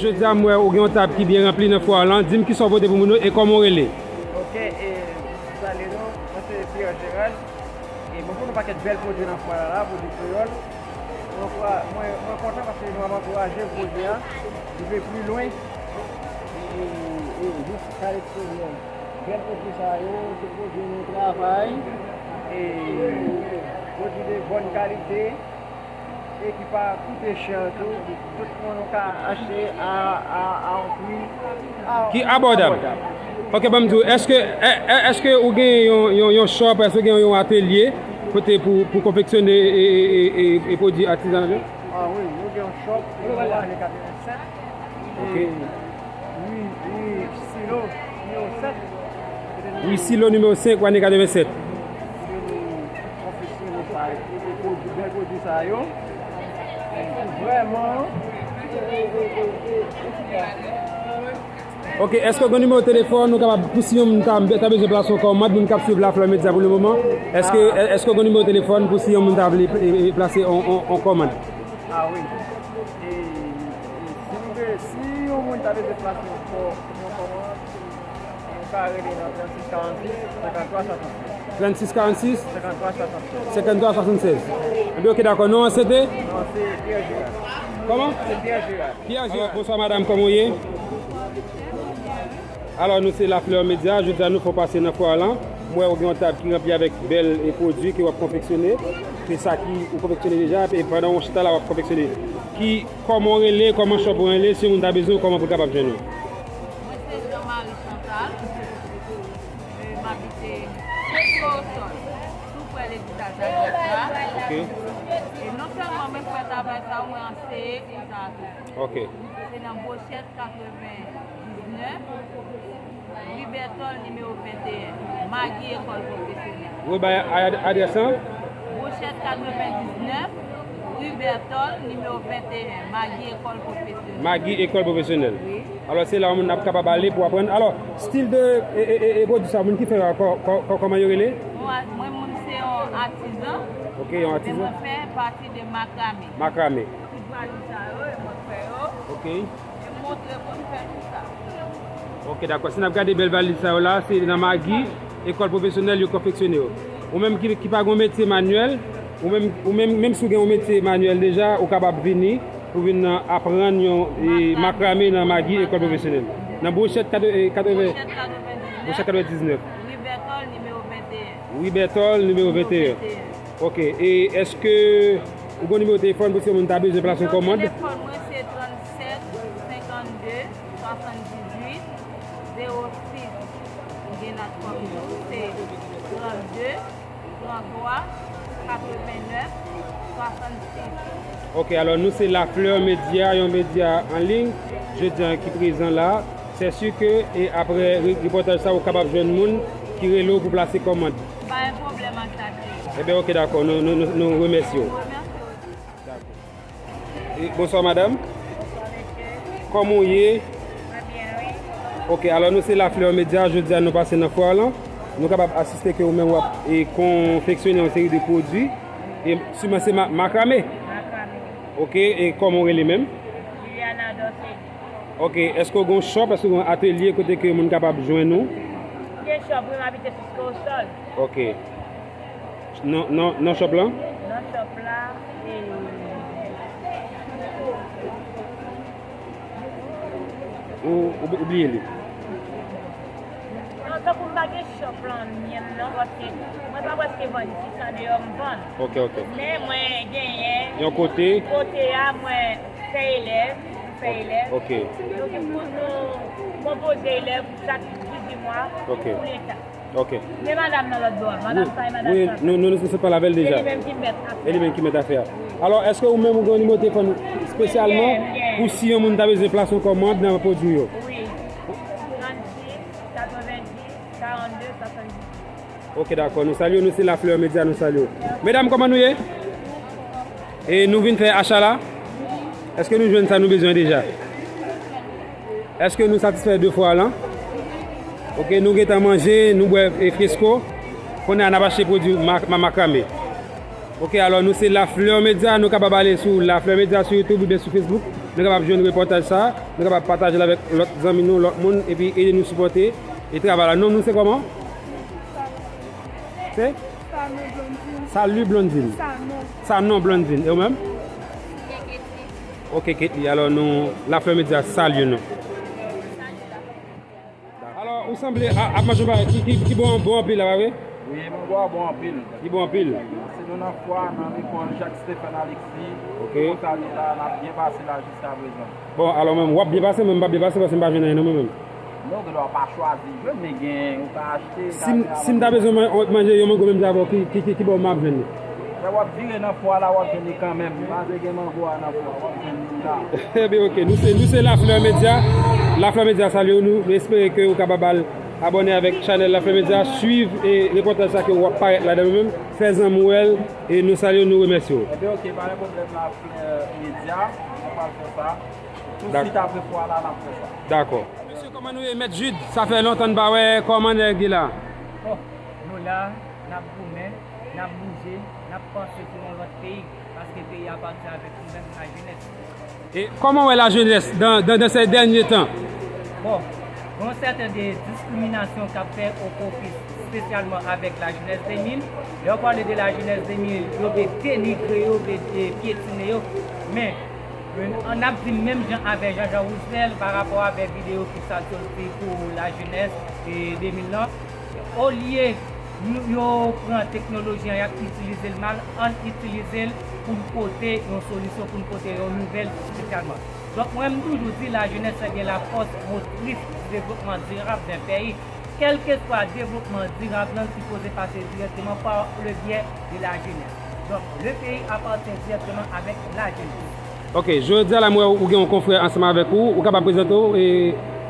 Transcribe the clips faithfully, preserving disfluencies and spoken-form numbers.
Medya, m wè ou gen yon tab ki byen ranpli nan fwa lan. Di m kisa w pote pou moun yo e kòman w rele? Ok, e, m salye nou. Mwen se Pierre Gérald. E mwen pote yon pakèt bèl pwodui nan fwa la, pwodui kreyòl. Mwen kwè, mwen, mwen kontan paske nou ap ankouraje pwodui a rive pi lwen. E, e, e jis pale eksperyans. Bèl pwodui sa yo, se pwodui nou travay. E pwodui de bòn kalite. E ki pa koute chè tou. Tout moun ou ka achte a, a, a yon pri a, ki abòdab. Abòdab. Ok, ban m di w, èske, è, è, èske ou gen yon, yon, yon shop, èske ou gen yon atelye kote pou, pou konfeksyone e, e, e, e, e pwodui atizanal yo? Ah wi, nou gen yon shop depi ane katrevennsèt. Ok. E, wi, wi, silo, nimewo sèt. Wi, silo nimewo senk, ane katrevennsèt. Kote nou konfeksyone sa yo, pwodui, bèl pwodui sa yo. Vrèman, ok, èske w gen nimewo telefòn ou kapab, pou si yon moun ta, ta bezwen plase yon kòmand, moun k ap swiv Lafleur Media pou le moman, èske, èske w gen nimewo telefòn pou si yon moun ta vle, e, e, plase yon, yon, yon kòmand? Ah wi. E, e, si nou vle, si yon moun ta bezwen plase yon kò-, yon kòmand, nou ka rele nan trannsis karannsis, senkanntwa swasannsèz. Trannsis karannsis? Senkanntwa swasannsèz. Senkanntwa swasannsèz. Ebyen, ok, dakò. Non an se te? Non, se Pierre Gérard. Kòman? Se Pierre Gérard. Pierre Gérard. Bonswa, madanm, kòman w ye? Alò, nou se Lafleur Media. Jodi a, nou fè w pase nan fwa lan. M wè ou gen yon tab ki ranpli avèk bèl, e, pwodui ke w ap konfeksyone. Se sa ki ou konfeksyone deja, e pandan w chita la, w ap konfeksyone. Ki, kòman w rele, kòman shop ou rele, si yon moun ta bezwen w, kòman pou l kapab jwenn ou? Mwen se Jean Marie Chantal. E, m abite Sosol, tou prè legliz Azalya la. Ok. E non sèlman mwen fè travay sa, mwen anseye kou sa tou. Ok. Se nan Bwochèt katrevendiznèf, ri Bètòl, nimewo venteyen, Magi Ekòl Pwofesyonèl. Ou bay ad-, adrès lan? Bwochèt katrevendiznèf, ri Bètòl, nimewo venteyen, Magi Ekòl Pwofesyonèl. Magi Ekòl Pwofesyonèl. Wi. Alò, se la yon moun ap kapab ale pou aprann. Alò, stil de, e, e, e, e pwodui sa, moun ki fè yo a, kò-, kò-, kò-, kòman yo rele? Bon, a-, mwen, mwen se yon atizan. Ok, yon atizan. Men mwen fè pati de makrame. Makrame. Tout valiz sa yo, e mwen k fè yo. Ok. E montre mwen k fè tout sa. Ok, dakò. Si n ap gade bèl valiz sa yo la, se nan Magi, Ekòl Pwofesyonèl, yo konfeksyone yo. Ou menm ki, ki pa gen metye manyèl, ou menm, ou menm, menm si w gen yon metye manyèl deja, ou kapab vini pou vin nan aprann yon, e, makrame nan Magi Ekòl Pwofesyonèl. Nan Bwochèt katreven, e, katreven, Bwochèt katrevendiznèf. Bwochèt katrevendiznèf. Ri Bètòl, nimewo venteyen. Ri Bètòl, nimewo venteyen. Nimewo venteyen. Ok, e èske ou gen nimewo telefòn pou si yon moun ta bezwen plase yon kòmand? Nimewo telefòn mwen se trannsèt senkannde swasanndizuit zewo sis. M gen lòt kòm tou, se trannde trantwa katrevennèf swasannsis. Ok, alò nou se Lafleur Media, yon medya an liy, jodi a ki prezan la. Se si ke, e, apre re-, repòtaj sa, ou kapab jwenn moun ki rele w pou plase kòmand. Pa gen pwoblèm ak sa, cheri. Ebyen, ok, dakò. Nou, nou, nou, nou remèsye w. Mwen remèsye w tou. Dakò. E, bonswa, madanm. Bonswa, mesye. Kòman w ye? Mwen byen, wi. Ok, alò, nou se Lafleur Media. Jodi a, nou pase nan fwa lan. Nou kapab asiste ke ou menm w ap, e, konfeksyone yon seri de pwodui. E siman se ma-, makrame? Makrame. Ok, e kòman w rele menm? Liliana Dorcély. Ok, èske w gen yon shop, èske w gen yon atelye kote ke moun kapab jwenn ou? M gen shop, wi, m abite sou Sosol. Ok. Non, non, non shop lan? Non shop la, e, ou, ou, ou bliye li? Non, tankou m pa gen shop lan menm non, paske mwen pa prèske vann isit, se andeyò m vann. Ok, ok. Men mwen genyen yon kote, kote a, mwen fè elèv, m fè elèv. Ok. Donk, pou nou konpoze elèv pou chak dizuit mwa, ok, pou leta. Ok. Men madanm nan lòt bò a. Madanm sa e madanm sa. Wi, nou, nou, nou se pale avè l deja. E li menm ki mèt afè a. E li menm ki mèt afè a. Wi. Alò, èske ou menm ou gen yon nimewo telefòn espesyalman pou si yon moun ta bezwen plase yon kòmand nan pwodui yo? Wi. Trannsis katrevendis karannde swasanndizuit. Ok, dakò. Nou salye w, nou se Lafleur Media, nou salye w. Medam, kòman nou ye? E nou vin fè acha la? Èske nou jwenn sa nou bezwen deja? Èske nou satisfè de fwa lan? Ok, nou gentan manje, nou bwè, e, fresko. Kounye a n ap achte pwodui ma-, ma-, makrame. Ok, alò nou se La Fleur Media, nou kapab ale sou La Fleur Media sou YouTube oubyen sou Facebook. Nou kapab jwenn repòtaj sa, nou kapab pataje l avèk lòt zanmi nou, lòt moun, epi ede nou sipòte e travay la. Non nou se kòman? Se? Sanon Blondine. Salut Blondine. Sanon. Sanon Blondine. E ou menm? Ok, Ketly. Alò nou, La Fleur Media salye nou. Alò, ou sanble a- ap manje yon bagay ki, ki, ki bon, bon anpil la, pa vre? Wi, mango a bon anpil. Li bon anpil. Se nou nan fwa, nan lekòl Jacques Stéphane Alexis. Ok. Konsa nou la, n ap byen pase la jiska prezan. Bon, alò menm, w ap byen pase, mwen m pa byen pase paske m pa jwenn anyen nan men menm. Non, gen dwa pa chwazi jwenn, men gen, ou ka achte. Si m, si m ta bezwen man- manje yon mango menm jan avè w, ki, ki, ki, ki bò m ap jwenn li? Lè w ap vire nan fwa la, w ap jwenn li kanmenm. Malgre gen mango a nan fwa, w ap jwenn li la. Ebyen, ok. Nou se, nou se La Fleur Media. La Fleur Media salye w, nou, nou espere ke ou kapab al abòne avèk chanèl La Fleur Media, swiv e repòtaj sa ke w ap parèt ladan nou menm. Fè zanmi w wè l e nou salye w, nou remèsye w. Ebyen, ok, pa gen pwoblèm, La Fleur Media, nou pral fè sa. Dak- Tousuit apre fwa la, n ap fè sa. Dakò. Mesye, kòman nou ye, Mèt Jude? Sa fè lontan n pa wè kòman nèg ye la. Bon, nou la, n ap goumen, n ap bouje, n ap panse pou yon lòt peyi, paske peyi a pati avèk nou menm, lajenès. E kòman w wè lajenès dans, dans, dans ces derniers temps? Bon, gen yon sèten de diskriminasyon k ap fè o pwofit, espesyalman avèk lajenès de mil. Lè yo pale de lajenès de mil, yo vle denigre yo, vle, e, pyetine yo. Men, e, n ap di menm jan avè Jean Jean Roussel pa rapò avè videyo ki sot soti pou lajenès, e, de mil lan. Olye nou, yo pran teknoloji an, y ap itilize l mal, ann itilize l pou n pote yon solisyon, pou n pote yon nouvèl espesyalman. Donk, mwen, m toujou di, lajenès se byen lafòs motris di devlopman dirab d'un peyi. Kèlkeswa devlopman dirab lan, li sipoze pase dirèkteman pa le byè de lajenès. Donk, le peyi apatyen dirèkteman avèk lajenès. Ok, jodi a la, m wè ou gen yon konfrè ansanm avèk ou, ou kapab prezante w e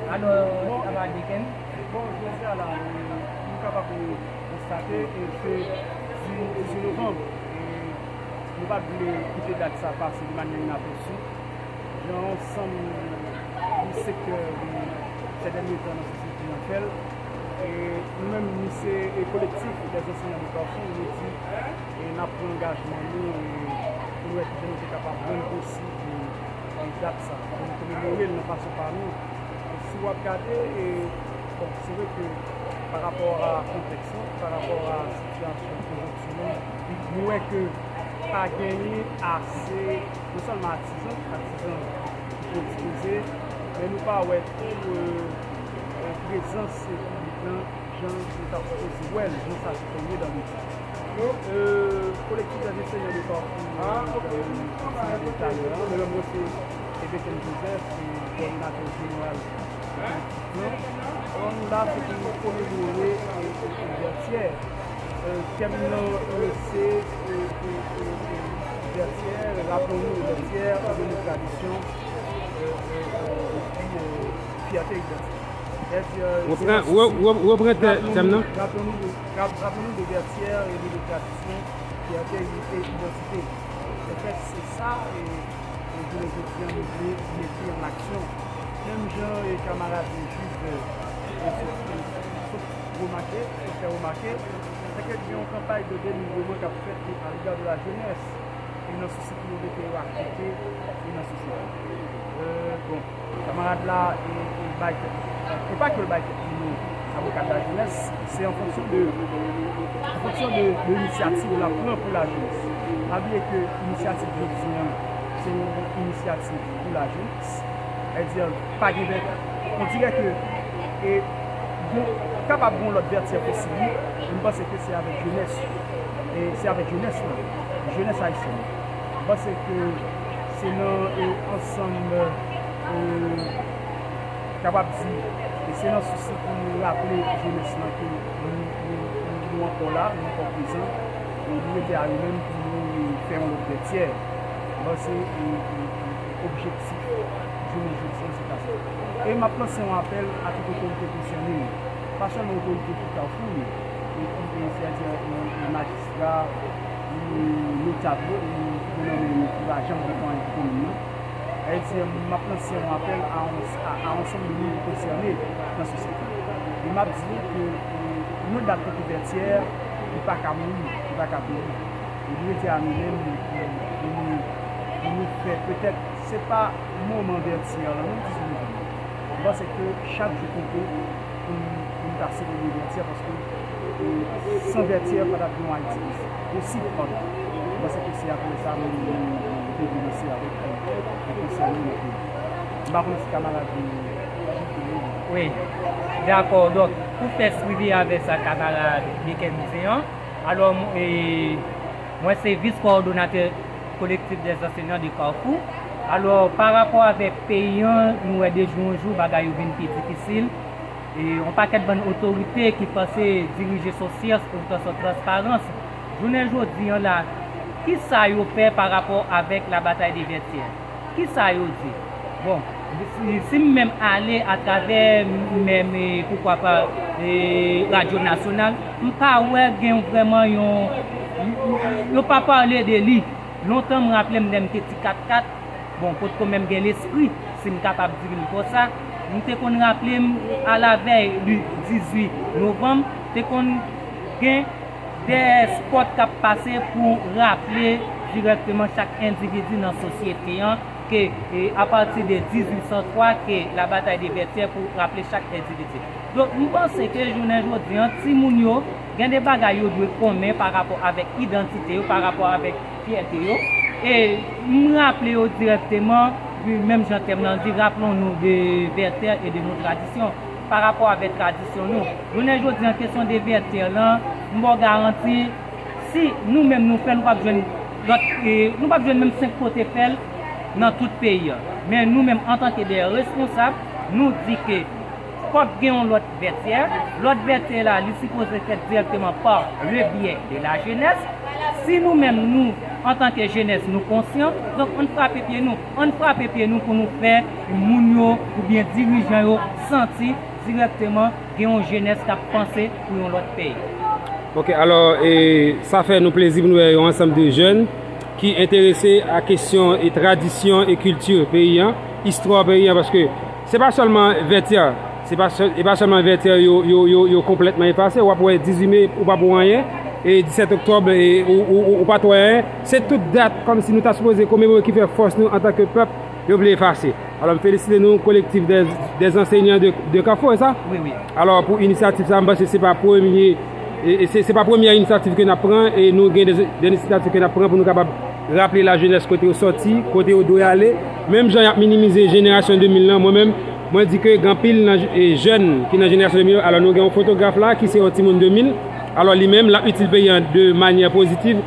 Alò, sa va, Deacon? Bon, jodi a la, nou kapab konstate, e se di- dizuit novanm, e nou pa t vle kite dat sa pase de manyè inapèsi. Jan ansanm de sektè de sè dènye tan nan sosyete an fè l, e nou menm, nou se, e, kolektif dè zanseyan de Kafou, nou di, e n ap pran angajman nou, e pou nou wè kijan nou te kapab rann posib, e, e dat sa, pou nou komemore l nan fason pa nou. E si w ap gade, e, bon, se vre ke pa rapò a kontèks lan, pa rapò a sitiyasyon konjonktirèl, nou wè ke pa genyen ase, non sèlman atizan, atizan ki pou ekspoze, men nou pa wè tou, e, e, prezans piblik lan jan nou ta sipoze wè l, jan sa sipoze ye dabitid. E, kolektif dè zanseyan de Kafou, e, nou te di talè a, mwen menm mwen se Ebekenn Joseph, e, kòdinatè jeneral. Bon, nou la, se pou nou komemore, e, e, e, Vètyè. E, tèm nan, e, se, e, e, e, e, Vètyè, raplon nou de Vètyè, e de nou tradisyon, e, e, e, epi, e, fyète idantitè. Sètadi, e, se Repran, nan re-, re-, repran tè-, raplon tèm nou, nan. Raplon nou de, rap-, raplon nou de Vètyè e de nou tradisyon, fyète e idantite. Anfèt, se sa, e, e jounen jodi a, nou vle mete an aksyon. Menm jan e kamarad Jude, e, sot, e, sot remake, sot fè remake, se ke gen yon kanpay de denigreman k ap fèt a lega de lajenès, e nan sousi pou yo mete yo akote, e nan sousi. E, bon. Kamarad la, e, e bay tèt li. E pa ke l bay tèt li non, avoka de lajenès, se an fonksyon de, an fonksyon de, de inisyativ l ap pran pou lajenès. Pa bliye ke inisyativ jodi an, se yon inisyativ pou lajenès. Sètadi, pa gen vètè. On dirè ke, e, bon, kapab gen yon lòt vètè posib, wi, men m panse ke se avèk jenès, e se avèk jenès lan, jenès ayisyèn. M panse ke se nan, e, ansanm, e, kapab di, e se nan sousi pou nou raple jenès lan ke nou, nou, nou, nou ankò la, nou ankò prezan, e nou rete a yo menm pou nou, e, fè yon lòt vètè. M panse, e, e, e, e objektif jounen jodi a, se ta sa. E m ap lanse yon apèl a tout otorite konsène yo. Pa sèlman otorite ki Kafou yo, e ki, e, sètadi, e, e majistra, ni notab yo, ni gouvènman yo ki pa janm gen anyen pou komin nan. Sètadi, m ap lanse yon apèl a, a, a ansanm de moun ki konsène nan sosyete. E m ap di ke, e, yon dat tankou Vètyè, li pa ka mouri, li pa ka peri. Li rete a nou menm pou, pou nou, pou nou fè, petèt, se pa moman Vètyè lan, nou di sou moman. M panse ke chak jou konte pou n, pou n ta selebre Vètyè, paske, e, san Vètyè, pa t ap gen yon Ayiti posib. M panse ke se apre sa nou, nou, nou te vin isit avèk, e, e konsèy nou nan peyi. M pa konn si kamarad Jide. Wi, dakò. Donk, pou fè swivi avè sa kamarad Mickey di an, alò, m, e, mwen se vis kowòdonatè Collectif des Enseignants de Carrefour. Alò, pa rapò avèk peyi an, nou wè de jou an jou, bagay yo vin pi difisil. E yon pakèt bann otorite ki panse dirije sou syans oubyen sou transparans. Jounen jodi an la, kisa yo fè pa rapò avèk la bataille de Vertières? Kisa yo di? Bon, si, si m menm ale atravè menm, e, poukwa pa, e, radyo nasyonal, m pa wè gen vrèman yon, yo pa pale de li. Lontan, m raple m, lè m te ti katkat, bon, potko menm gen lespri, si m kapab di l konsa, m te konn raple m, alavèy di dizuit novanm, te konn gen de spòt k ap pase pou raple dirèkteman chak endividi nan sosyete an ke, e, apati de dizuit san twa ke la bataille de Vertières pou raple chak endividi. Donk, m panse ke jounen jodi an, timoun yo, gen de bagay yo dwe konnen pa rapò avèk idantite yo, pa rapò avèk fyète yo. E m raple yo dirèkteman, wi, menm jan tèm nan di, rappelons-nous de Vertières et de nos traditions. Pa rapò avèk tradisyon nou. Jounen jodi an, kesyon de Vertières lan, m ba w garanti, si nou menm nou fè l, nou p ap jwenn lòt, e, nou p ap jwenn menm senk kote fè l nan tout peyi a. Men nou menm, antanke de responsab, nou di ke fòk gen yon lòt Vertières. Lòt Vertières la, li sipoze fèt dirèkteman pa le biais de la jeunesse. Si nou menm, nou, antanke jenès, nou konsyan, donk ann frape pye nou. Ann frape pye nou pou nou fè moun yo oubyen dirijan yo santi dirèkteman gen yon jenès k ap panse pou yon lòt peyi. Ok, alò, e, sa fè nou plezi pou nou wè yon ansanm de jèn ki enterese a kesyon e tradisyon e kilti peyi an, istwa peyi an, paske se pa sèlman Vètyè, se pa sèl, e pa sèlman Vètyè yo, yo, yo, yo konplètman efase, w ap wè dizuit me, ou pa pou anyen, e disèt oktòb, e ou, ou, ou, ou pa t wè anyen. Se tout dat kòmsi nou ta sipoze komemore ki fè fòs nou antanke pèp, yo vle efase. Alò, m felisite nou, Collectif des, des Enseignants de, de Carrefour, e sa? Wi, wi. Alò, pou inisyativ sa, m panse se pa premye, e, e se, se pa premyè inisyativ ke n ap pran, e nou gen de, de inisyativ ke n ap pran pou nou kapab raple lajenès kote yo sòti, kote yo dwe ale. Menm jan y ap minimize jenerasyon de mil lan, mwen menm, mwen di ke gen anpil nan, e, jèn ki nan jenerasyon de mil yo. Alò, nou gen yon fotograf la ki se yon timoun de mil. Alò, li menm, l ap itil peyi an de manyè pozitiv.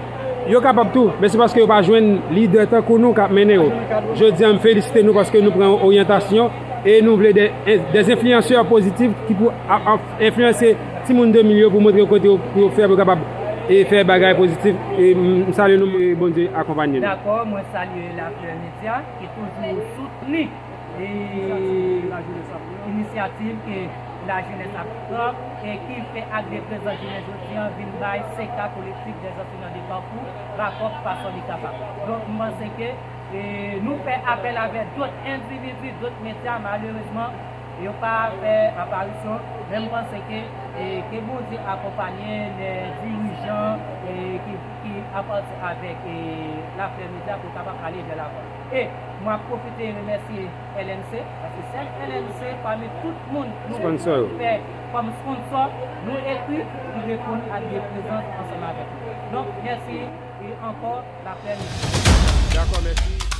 Yo kapab tou, men se paske yo pa jwenn lidè tankou nou k ap mennen yo. Jodi a, m felisite nou paske nou pran yon oryantasyon e nou vle de, de enfliyansè pozitif ki pou a, a, enfliyanse timoun de mil yo pou montre yo kote yo, pou yo fè, pou yo kapab, e, fè bagay pozitif. E m, m salye nou, e Bondye akonpanye nou. Dakò, mwen salye Laflè Medya ki toujou soutni e inisyativ ke lajenès ap pran e ki fè ak de prezan jounen jodi an vin bay C K Collectif des Enseignants de Carrefour rapò fason li kapab. Donk, m panse ke, e, nou fè apèl avè dòt endividi, dòt medya, malerezman, yo pa fè aparisyon, men m panse ke, e, ke Bondye akonpanye lè dirijan, e, ki, ki apati avèk, e, Laflè Medya pou kapab ale vè lavan. E mwen ap pwofite remèsye L N C, paske sèl L N C pami tout moun nou fè kòm sponsò, nou ekri, li reponn ak de prezans ansanm avèk nou. Donk, mèsi e ankò, Laflè Medya. Dakò, mèsi.